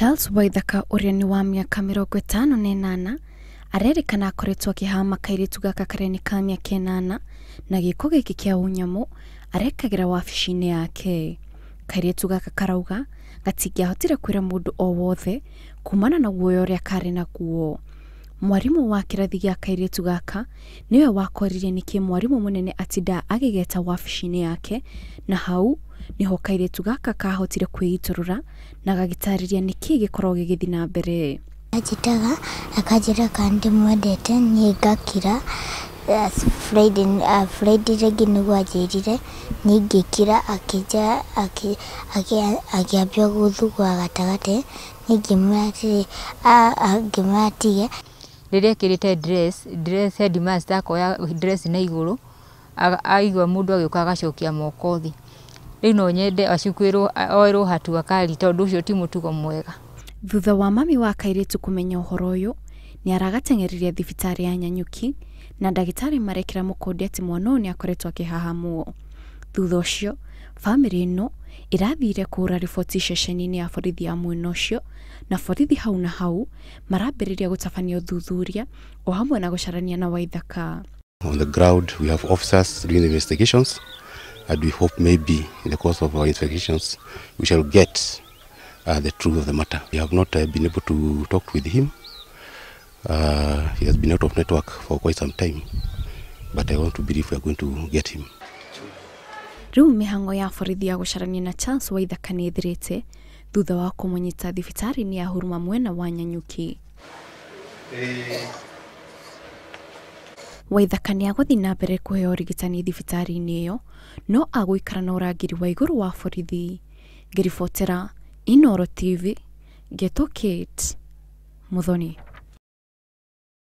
Charles Waithaka ũrĩa nĩ wa mĩaka 58 arerĩkana akoretwo akĩhama kairĩtu gaka karĩa nĩ ka mĩaka 8 na gĩko gĩkĩ kĩa ũnyamũ arekagĩra wabici-inĩ yake. Kairĩtu gaka karauga gatingĩahotire kwĩra mũndũ o wothe kumana na guoya ũrĩa karĩ naguo. Mwarimũ wa kĩrathi gĩa kairĩtu gaka nĩwe wakorire nĩkĩ mwarimũ mũnene atinda agĩgeta wabici-inĩ yake, na hau niho kairĩtu gaka kahotire kwĩitũrũra na gagĩtarĩria nĩkĩ gĩkoragwo gĩgĩthiĩ na mbere. Anjĩtaga akanjĩra kana ndĩmwendete niĩ ngakira. Friday rĩngĩ nĩguo anjĩrire, niĩ ngĩkira akĩambia gũthugua gatagatĩ, niĩ ngĩmwĩra atĩrĩ, ngĩmwĩra atige. Rĩrĩa ekĩrĩte dress headmaster akoya dress na igũrũ, aigua mũndũ agĩũka agacokia moko thĩ. Rĩu no nyende acukuĩrwo oerwo hatua kali tondũ ũcio ti mũtugo mwega. Thutha wa mami wa kairĩtu kũmenya ũhoro ũyũ, nĩ aragateng'eririe thibitarĩ ya Nanyuki na ndagĩtarĩ marekĩra mũkonde atĩ mwana ũyũ nĩ akoretwo akĩhahamwo. Thutha ũcio, bamĩrĩ ĩno ĩrathire kũhũra riboti ceceni-inĩ ya borithi ya mwena ũcio, na borithi hau na hau marambĩrĩria gũtabania ũthuthuria o hamwe na gũcarania na Waithaka. On the ground we have officers doing investigations, and we hope maybe in the course of our investigations we shall get the truth of the matter. We have not been able to talk with him. He has been out of network for quite some time, but I want to believe we are going to get him. Rĩu mĩhang'o ya borithi ya gũcarania na Charles Waithaka nĩ ĩthirĩte thutha wa kũmũnyita thibitarĩ-inĩ ya Huruma mwena wa Nanyuki. Waithaka nĩ agũthiĩ na mbere kũheo ũrigitani thibitarĩ-inĩ ĩyo, no agũikara na ũrangĩri wa igũrũ wa borithi. Ngĩribotera Inooro TV, Ngeto Kate Muthoni.